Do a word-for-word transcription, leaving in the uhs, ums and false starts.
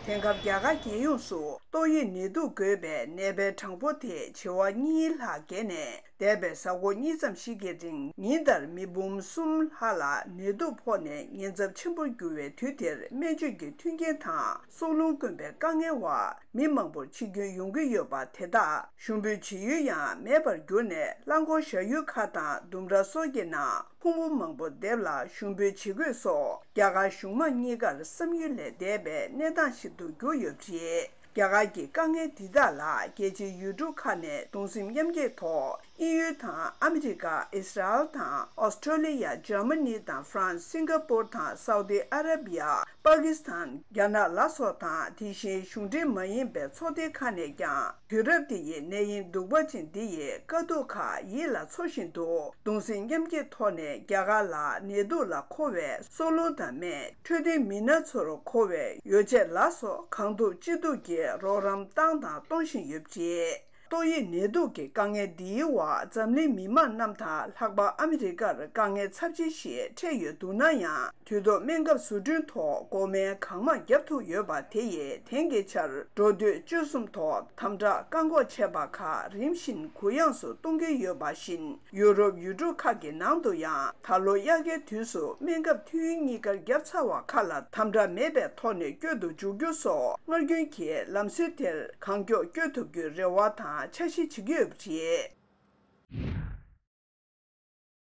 དེང་སྐབས་རྒྱ་གར་རྒྱལ་ཡོངས་སུ་ཏོག་དབྱིབས་ནད་དུག་འགོས་པའི་ནད་པའི་གྲངས་འབོར་དེ་བྱེ་བ་གཉིས་ལྷག་བརྒལ་ནས། འདས་པའི་གཟའ་འཁོར་གཉིས་ཙམ་ཞིག་གི་རིང་ཉིན་ལྟར་མི་འབུམ་གསུམ་ལྷག་ལ་ནད་དུག་ཕོག་ནས་ཉེན་ཚབས་ཆེན་པོར་གྱུར་བའི་དུས་དེར། སྨན་བཅོས་ཀྱི་མཐུན་རྐྱེན་དང་སྲོག་རླུང་དཀོན་པའི་དཀའ་ངལ་འོག་མི་མང་པོར་འཆི་སྐྱོན་ཡོང་གི་ཡོད་པ་དེ་དག་ཞུ་འབོད་བྱེད་ཡུལ་ཡང་མེད་པར་གྱུར་ནས། རླངས་འཁོར་བཞག་ཡུལ་ཁག་དང་ལྡུམ་ར་སོགས་ཀྱི་ནང་ཕུང་པོ་མང་པོ་སྡེབ་ལ་ཞུ་འབོད་བྱེད་དགོས་སོགས། རྒྱ་གར་གཞུང་མང་གཉིས་ཀར་བསམ་ཡུལ་ལས་འདས་པའི་གནས་སྟངས་ཤིག་ཏུ་གྱུར་ཡོད་པ་རེད། རྒྱ་གར་གྱི་དཀའ་ངལ་འདི་དག་ལ་རྒྱལ་སྤྱིའི་ཡུལ་གྲུ་ཁག་ནས་གདུང་སེམས་མཉམ་སྐྱེད་ཐོག་དབྱིན་ཡུལ་དང་ཨ་མི་རི་ཀ། ཨི་སི་རལ་དང་ཨོ་སི་ཀྲོ་ལི་ཡ། འཇར་མ་ནི་དང་ཧྥ་རན་སི། སིང་ག་པུར་དང་སའུ་དི་ཨ་ར་བི་ཡ། པ་ཀི་སི་ཐན། རྒྱ་ནག་ལ་སོགས་དང་། དེ་བཞིན་གཞུང་འབྲེལ་མ་ཡིན་པའི་ཚོགས་སྡེ་ཁག་ནས་ཀྱང་། དུས་རབས་འདི་ཡི་ནད་ཡམས་གདུག་པ་ཅན་འདི་ཡི་དཀའ་སྡུག་ཁག་ཡིད་ལ་འཚོ་བཞིན་འདུག་གདུང་སེམས་མཉམ་སྐྱེད་ཐོག་ནས་རྒྱ་གར་ལ་ནད་དུག་ལ་མཁོ་བའི་སྲོག་རླུང་དང་སྨན། འཕྲོད་བསྟེན་མི་སྣ་ཚོར་མཁོ་བའི་ཡོ་བྱད་ལ་སོགས་གང་ཐུབ་ཅི་ཐུབ་ཀྱིས་རོགས་རམ་བཏང་དང་གཏོང་བཞིན་ཡོད་པ་རེད། ཏོག་དབྱིབས་ནད་དུག་གི་དཀའ་ངལ་འདིའི་འོག་འཛམ་གླིང་མི་མང་རྣམས་དང་། ལྷག་པར་ཨ་མི་རི་ཀར་དཀའ་ངལ་ཚབས་ཆེ་ཞིག་འཕྲད་ཡོད་འདུག་ན་ཡང་། དུས་ཐོག་སྨན་ཁབ་བཟོ་སྐྲུན་ཐོག་སྒོ་སྨན་གང་མང་བརྒྱབ་ཐུབ་ཡོད་པ་དེ་ཡིས་དེང་གི་ཆར་འགྲོ་སྡོད་སྤྱོད་གསུམ་ཐོག་དམ་དྲག་བཀག་འགོག་བྱས་པ་ཁག་རིམ་བཞིན་གུ་ཡངས་སུ་གཏོང་གི་ཡོད་པ་བཞིན། ཡུ་རོབ་ཡུལ་གྲུ་ཁག་གི་ནང་དུ་ཡང་ད་ལོ་དབྱར་ཁའི་དུས་སུ་སྨན་ཁབ་ཐུན་གཉིས་ཀར་བརྒྱབ་ཚར་བ་ཁག་ལ་དམ་དྲག་མེད་པའི་ཐོག་ནས་སྐྱོད་དུ་འཇུག་རྒྱུ་སོགས་སྔར་རྒྱུན་གྱི་ལམ་སྲོལ་དེར་གང་མགྱོགས་སྐྱོད་ཐུབ་རྒྱུའི་རེ་བ་དང་འཆར་གཞི་བྱེད་ཀྱི་ཡོད་པ་རེད།